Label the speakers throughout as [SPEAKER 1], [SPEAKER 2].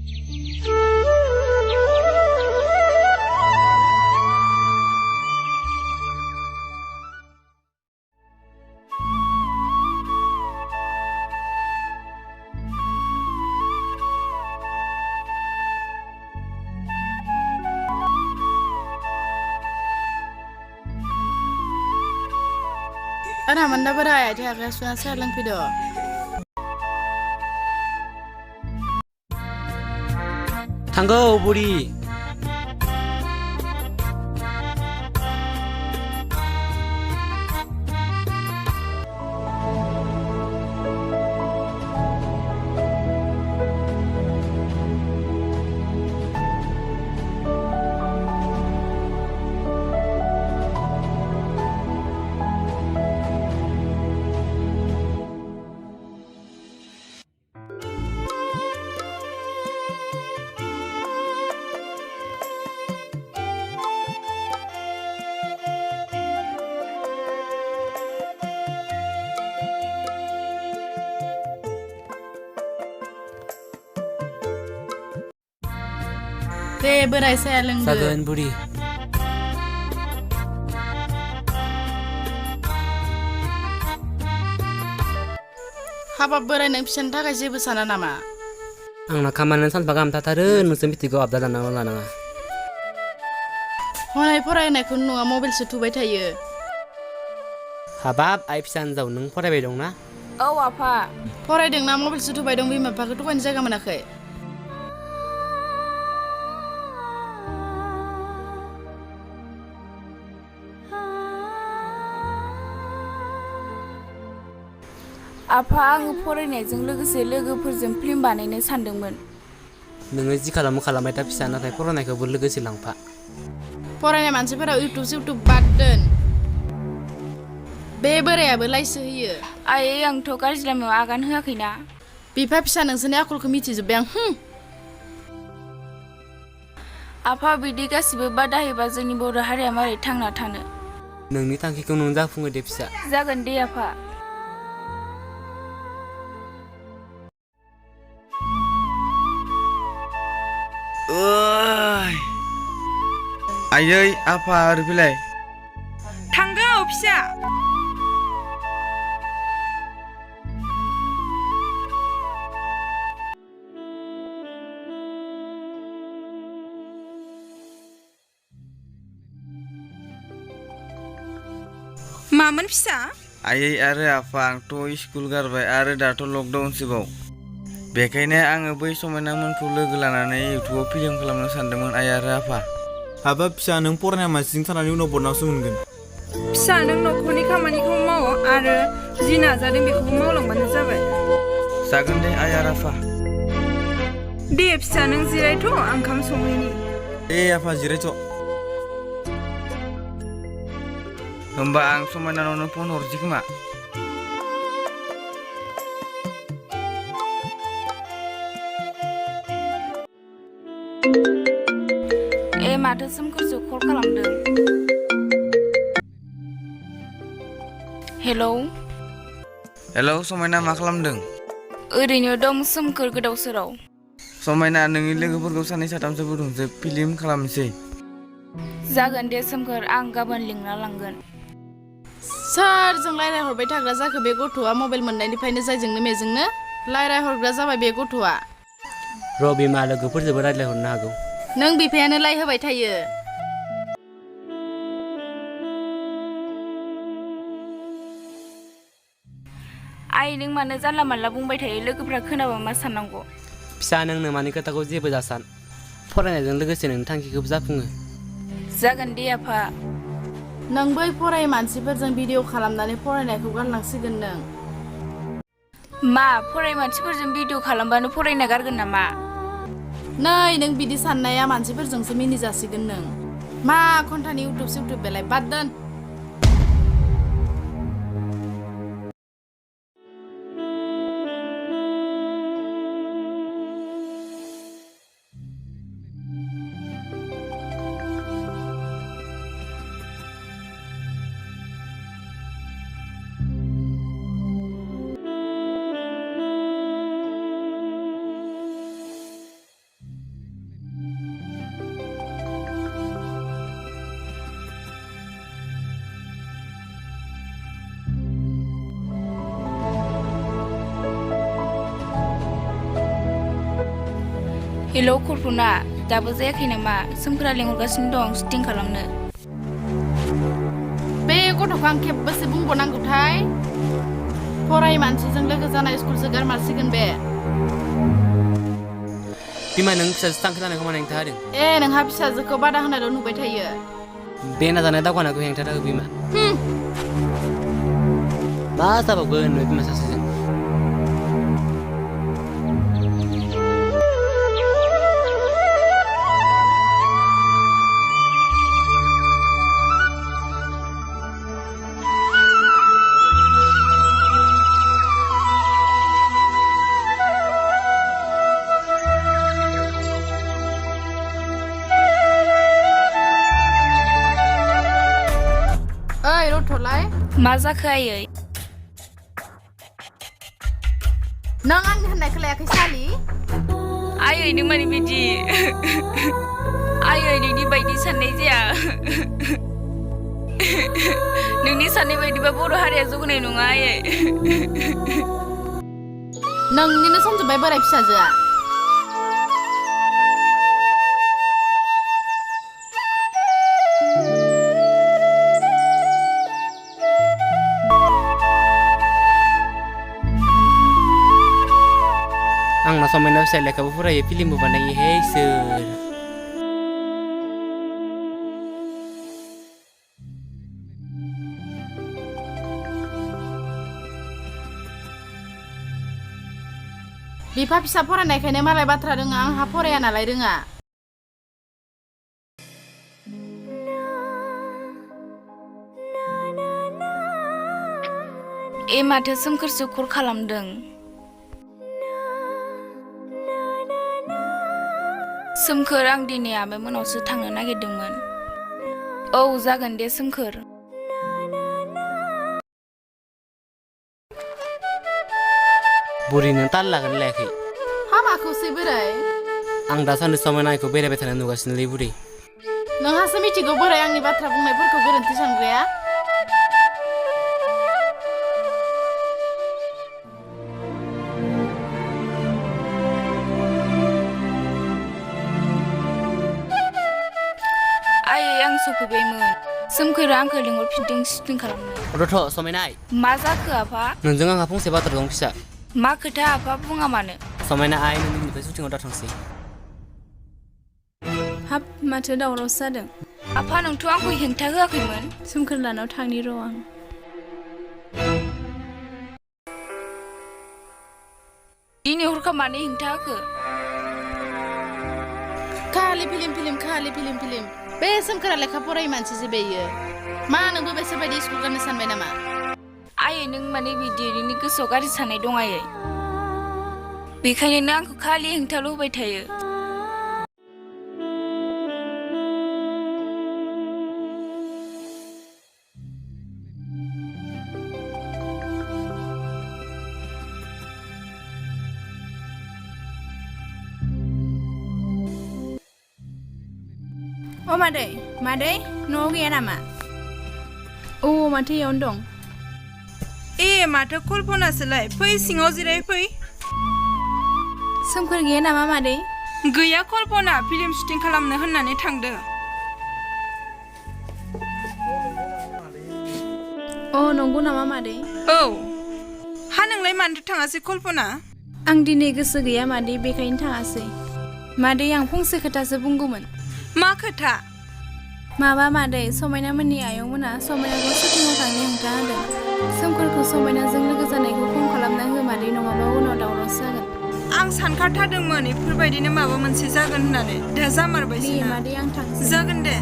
[SPEAKER 1] Ana manda beraya dia kasuan saya lang video.
[SPEAKER 2] Tanggo buri.
[SPEAKER 1] Deh berai saya lengge.
[SPEAKER 2] Sagan buri.
[SPEAKER 1] Habab berai nang pisan थाखाय जेबो साना नामा?
[SPEAKER 2] Angna kamanan saनफा गाहाम थाथारो नोंसोर मिथिगौ आबदा दाननांगौ लानाङा.
[SPEAKER 1] हनाय फरायनायखौ नङा मबाइलसो थुबाय थायो.
[SPEAKER 2] हाबाब आइ फिसा हिनजाव नों फरायबाय दं ना?
[SPEAKER 3] औ आफा.
[SPEAKER 1] फरायदोंना मबाइलसो थुबाय दं बिमा बिफाखौ थगायनो जायगा मोनाखै.
[SPEAKER 3] आफा आङो फरायनायजों लोगोसे लोगोफोरजों फिल्म बानायनो सानदोंमोन.
[SPEAKER 2] नोङो जि खालामो खालामबाय था फिसा नाथाय फरायनायखौबो लोगोसे लांफा.
[SPEAKER 1] फरायनाय मानसिफोरा इउटुब बाद दोन. बे बोरायाबो लाइसो होयो.
[SPEAKER 3] आयै आंथ' गाज्रि लामायाव आगान होआखैना.
[SPEAKER 1] बिफा फिसा नोंसोरनि आखलखौ मिथिजोब्बाय आं.
[SPEAKER 3] आफा बिदि गासिबो बादा होयोबा जोंनि बर' हारिया मारै थांना थानो?
[SPEAKER 2] नोंनि थांखिखौ नों जाफुङो दे फिसा.
[SPEAKER 3] जागोन दे आफा.
[SPEAKER 4] आयै आफा आरो बिलाय
[SPEAKER 3] थांगौ फिसा. मामोन फिसा?
[SPEAKER 4] आयै आरो आफा आंथ' स्कुल गारबाय आरो दाथ' लकडाउनसोबाव. बेखायनो आङो बै समायनामोनखौ लोगो लानानै इउटुबाव फिल्म खालामनो सानदोंमोन आइ आरो आफा.
[SPEAKER 5] हाबाब फिसा नों फरायनाय मानसिजों थानानै उनाव बदनामसो मोनगोन.
[SPEAKER 3] फिसा नों न'खरनि खामानिखौ माव आरो जि नाजादों बेखौबो मावलांबानो जाबाय.
[SPEAKER 4] जागोन दे आइ आरो आफा.
[SPEAKER 3] दे फिसा नों जिरायथ' आं ओंखाम संहैनि.
[SPEAKER 5] दे आफा जिरायथ'.
[SPEAKER 4] होमबा आं समायनानावनो फन हरसै खोमा.
[SPEAKER 3] माथो सोमखोरसो कल खालामदों. हेलौ
[SPEAKER 4] समायना मा खालामदों?
[SPEAKER 3] ओरैनो दं सोमखोर गोदाव सोराव.
[SPEAKER 4] समायना नोंनि लोगोफोरखौ सानै साथामसो बुथुमसै फिल्म खालामनोसै.
[SPEAKER 3] जागोन दे सोमखोर आं गाबोन लिंना लांगोन.
[SPEAKER 1] सोरजों रायज्लायहरबाय थाग्रा जाखो बे गथ'आ मबाइल मोननायनिफ्रायनो जायजोंनो मेजोंनो रायज्लायहरग्रा जाबाय बे गथ'आ.
[SPEAKER 2] रबिमा लोगोफोरजोंबो रायज्लायहरनो हागौ.
[SPEAKER 1] नों बिफायानो लाइ होबाय थायो.
[SPEAKER 3] आइ नों मानो जानला मानला बुंबाय थायो लोगोफ्रा खोनाबा मा साननांगौ?
[SPEAKER 2] फिसा नों नोमानि खोथाखौ जेबो दासान. फरायनायजों लोगोसे नोंनि थांखिखौबो जाफुङो.
[SPEAKER 3] जागोन दे आफा.
[SPEAKER 1] नों बै फरायै मानसिफोरजों भिडिअ खालामनानै फरायनायखौ गारलांसिगोन नों.
[SPEAKER 3] मा फरायै मानसिफोरजों भिडिअ खालामबानो फरायना गारगोन नामा?
[SPEAKER 1] नै नों बिदि साननाया मानसिफोरजोंसो मिनिजासिगोन नों. मा घन्टानि इउटुब बेलाय बाद दोन.
[SPEAKER 6] हेल' कल्पना दाबो जायाखै नामा सोमखोरा लेंहरगासिनो दं शुटिं खालामनो
[SPEAKER 1] बे गथ'खौ आं खेबबेसे बुंबावनांगौथाय फराय मानसिजों लोगो जानाय स्कुलसो गारमारसिगोन बे
[SPEAKER 2] बिमा नों फिसाजो थांखो जानायखौ माने हेंथा होदों
[SPEAKER 1] ए नोंहा फिसाजोखौ बादा होनायल' नुबाय थायो
[SPEAKER 2] बे नाजानाय दावगानायखौ हेंथा होदों बिमा मा जाबावगोन बिमा सासेजों
[SPEAKER 1] ओइ रथ'लाय
[SPEAKER 6] मा जाखो आयै
[SPEAKER 1] नों आंनि होननायखौ लायाखै सालि
[SPEAKER 6] आयै नों माने बिदि आयै नोंनि बायदि साननाय जाया नोंनि साननाय बायदिबा बर' हारिया जौगानाय नङा आयै
[SPEAKER 1] नोंनिनो सानजोब्बाय बोराय फिसाजोआ
[SPEAKER 2] आंना समायना फिसा लेखाबो फरायो फिल्मबो बानायो हे इसोर
[SPEAKER 1] बिफा फिसा फरायनायखायनो मालाय बाथ्रा रोङा आंहा फराया नालाय रोङा
[SPEAKER 6] ए माथो सोमखोरसो कल खालामदों सोमखोर आं दिनै आमाइ मोनावसो थांनो नागिरदोंमोन औ जागोन दे सोमखोर
[SPEAKER 2] बुरि नों ताल लागोन लायाखै
[SPEAKER 1] हामाखौसै बोराय
[SPEAKER 2] आं दासान्दि समायनाखौ बेरायबाय थानाय नुगासिनोलै बुरि
[SPEAKER 1] नोंहासो मिथिगौ बोराय आंनि बाथ्रा बुंनायफोरखौ गोरोन्थि सानग्राया
[SPEAKER 6] आयै आं सफैबायमोन सोमखोरा आंखौ लिंहरफिनदों शुटिं खालामनो
[SPEAKER 2] रथ' समायनाय
[SPEAKER 6] मा जाखो आफा
[SPEAKER 2] नोंजों आंहा फंसे बाथ्रा दं फिसा
[SPEAKER 6] मा खोथा आफा बुङा मानो
[SPEAKER 2] समायना आइ नों दिनैनिफ्राय शुटिंआव दाथांसै
[SPEAKER 7] हाब माथो दावरावसो जादों
[SPEAKER 6] आफा नोंथ' आंखौ हेंथा होआखैमोन
[SPEAKER 7] सोमखोर लानाव थांनि र' आं
[SPEAKER 6] दिनै हरखाब मानो हेंथा होखो
[SPEAKER 1] खालि फिलिम बे सोमखोरा लेखा फरायै मानसिसो बेयो मा नोंबो बेसोर बायदि स्कुल गारनो सानबाय नामा
[SPEAKER 6] आयै नों माने बिदि नोंनि गोसोआव गाज्रि साननाय दं आयै बेखायनो नों आंखौ खालि हेंथाल' होबाय थायो
[SPEAKER 7] अ मादै न'आव गैया नामा औ माथो इयावनो दं
[SPEAKER 3] ए माथो कल्पनासोलाय फै सिङाव जिराय फै
[SPEAKER 7] सोमखोर गैया नामा मादै
[SPEAKER 3] गैया कल्पना फिल्म शुटिं खालामनो होननानै थांदो
[SPEAKER 7] अ नंगौ नामा मादै
[SPEAKER 3] औ हा नोंलाय मानोथो थाङासै कल्पना
[SPEAKER 7] आं दिनै गोसो गैया मादै बेखायनो थाङासै मादै आं फंसे खोथासो बुंगौमोन
[SPEAKER 3] मा खोथा
[SPEAKER 7] माबा मादै समायना मोननि आयं मोना समायनाखौ शुटिंआव थांनो हेंथा होदों सोमखोरखौ समायनाजों लोगो जानायखौ खम खालामना हो मादै नङाबा उनाव दावरावसो जागोन
[SPEAKER 3] आं सानखाथारदोंमोन बेफोरबायदिनो माबा मोनसे जागोन होननानै दा जामारबायसो
[SPEAKER 7] दे
[SPEAKER 3] ना
[SPEAKER 7] मादै आं थांसै
[SPEAKER 3] जागोन दे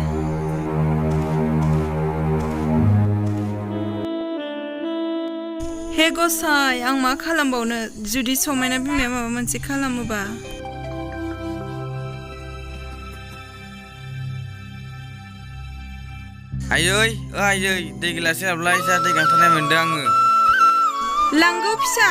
[SPEAKER 3] हे गसाइ आं मा खालामबावनो जुदि समायना बिमाया माबा मोनसे खालामोबा
[SPEAKER 4] आयै दै गिलासै लाबलाय जा दै गांथारनाय मोनदों आङो
[SPEAKER 3] लांगौ फिसा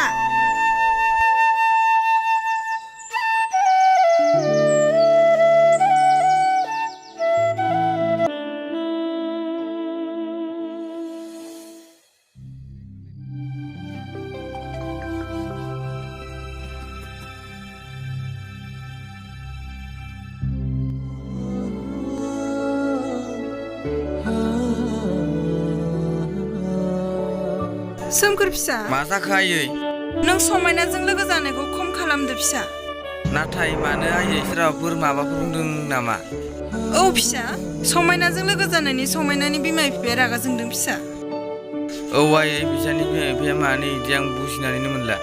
[SPEAKER 3] सोमखोर फिसा
[SPEAKER 4] मा जाखो आयै
[SPEAKER 3] नों समायनाजों लोगो जानायखौ खम खालामदो फिसा
[SPEAKER 4] नाथाय मानो आयै सोरबाफोर माबाफोर बुंदों नामा
[SPEAKER 3] औ फिसा समायनाजों लोगो जानायनि समायनानि बिमा बिफाया रागा जोंदों फिसा
[SPEAKER 4] औ आयै बिसानि बिमा बिफाया मानो इदि आं बुजिनानैनो मोनला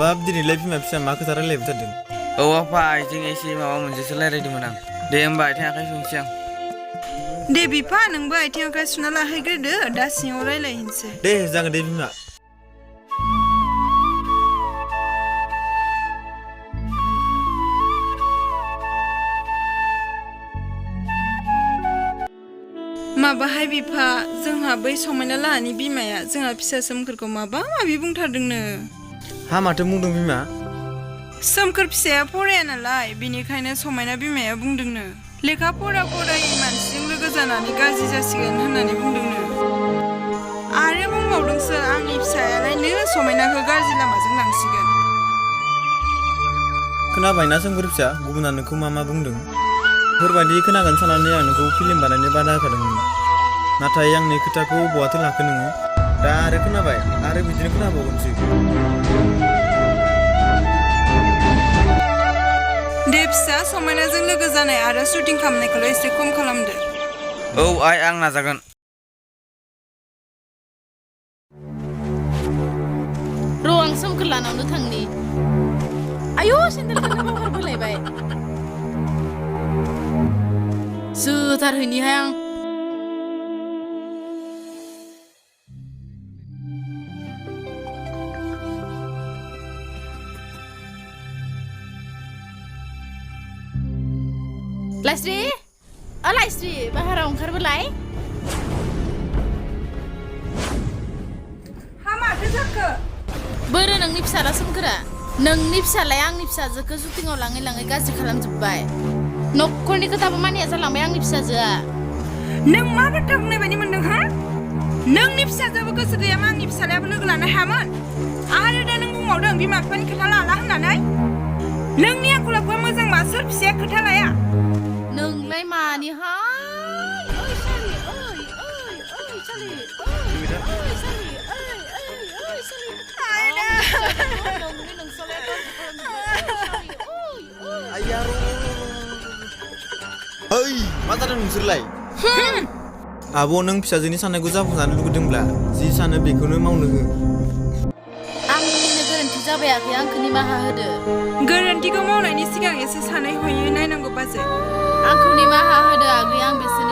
[SPEAKER 5] बाब दिनैलाय बिमा फिसा मा खोथा रायलायबाय थादों
[SPEAKER 4] औ आफा आइजों एसे माबा मोनसेसो रायलायदोंमोन आं दे होमबा आथिं आखाइ सुनोसै आं
[SPEAKER 3] दे बिफा नोंबो आथिं आखाइ सुना लाहैग्रोदो दा सिङाव रायलायहैनोसै
[SPEAKER 5] दे जागोन दे बिमा
[SPEAKER 3] माबाहाय बिफा जोंहा बै समायना लाहानि बिमाया जोंहा फिसा सोमखोरखौ माबा माबि बुंथारदोंनो
[SPEAKER 5] हा माथो बुंदों बिमा
[SPEAKER 3] सोमखोर फिसाया फराया नालाय बिनिखायनो समायना बिमाया बुंदोंनो लेखा फरायै मानसिजों लोगो जानानै गाज्रि जासिगोन होननानै बुंदोंनो आरो बुंबावदोंसो आंनि फिसायालायनो समायनाखौ गाज्रि लामाजों लांसिगोन
[SPEAKER 5] खोनाबायना सोमखोर फिसा गुबुना नोंखौ मा बुंदों बेफोरबायदि खोनागोन साननानै आं नोंखौ फिल्म बानायनो बादा होखादोंमोन नाथाय आंनि खोथाखौ बहाथो लाखो नोङो दा आरो खोनाबाय आरो बिदिनो खोनाबावगोनसो
[SPEAKER 3] दे फिसा समायनाजों लोगो जानाय आरो शुटिं खालामनायखौल' एसे खम खालामदो
[SPEAKER 4] औ आइ आं नाजागोन
[SPEAKER 1] र' आं सोमखोर लानावनो थांनि आयौ सेन्देलखौनो बावगारबोलायबाय जोथारहैनिहाय आं लाइस्रि लाइस्रि बाहेराव ओंखारबोलाय
[SPEAKER 3] हा माथो जाखो
[SPEAKER 1] बोरो नोंनि फिसाला सोमखोरा नोंनि फिसालाया आंनि फिसाजोखौ शुटिंआव लाङै लाङै गाज्रि खालामजोब्बाय न'खरनि खोथाबो मानिया जालांबाय आंनि फिसाजोआ
[SPEAKER 3] नों मा बाथ्रा बुंनाय बायदि मोनदों हा नोंनि फिसाजोआबो गोसो गैयामोन आंनि फिसालायाबो लोगो लानो हायामोन आरो दा नों बुंबावदों बिमा बिफानि खोथा लाला होननानै नोंनि आखल आखुआ मोजांबा सोर फिसाया खोथा लाया
[SPEAKER 1] नोंलाय मानिहाय ओइ सालि ओइ सालि ओइ सालि ओइ सालि नोंनि नोंसालाया गाज्रि खालामजोब्बाय
[SPEAKER 5] आइया ओइ मा जादों नोंसोरलाय आब' नों फिसाजोनि साननायखौ जाफुंजानो लुगैदोंब्ला जि सानो बेखौनो मावनो हो
[SPEAKER 1] आंनिनो गोरोन्थि जाबाय आगै आंखौ निमाहा होदो
[SPEAKER 3] गोरोन्थिखौ मावनायनि सिगां एसे सानै हयै नायनांगौ बाजै
[SPEAKER 1] आंखौ निमाहा होदो आगै आं बिसोरनि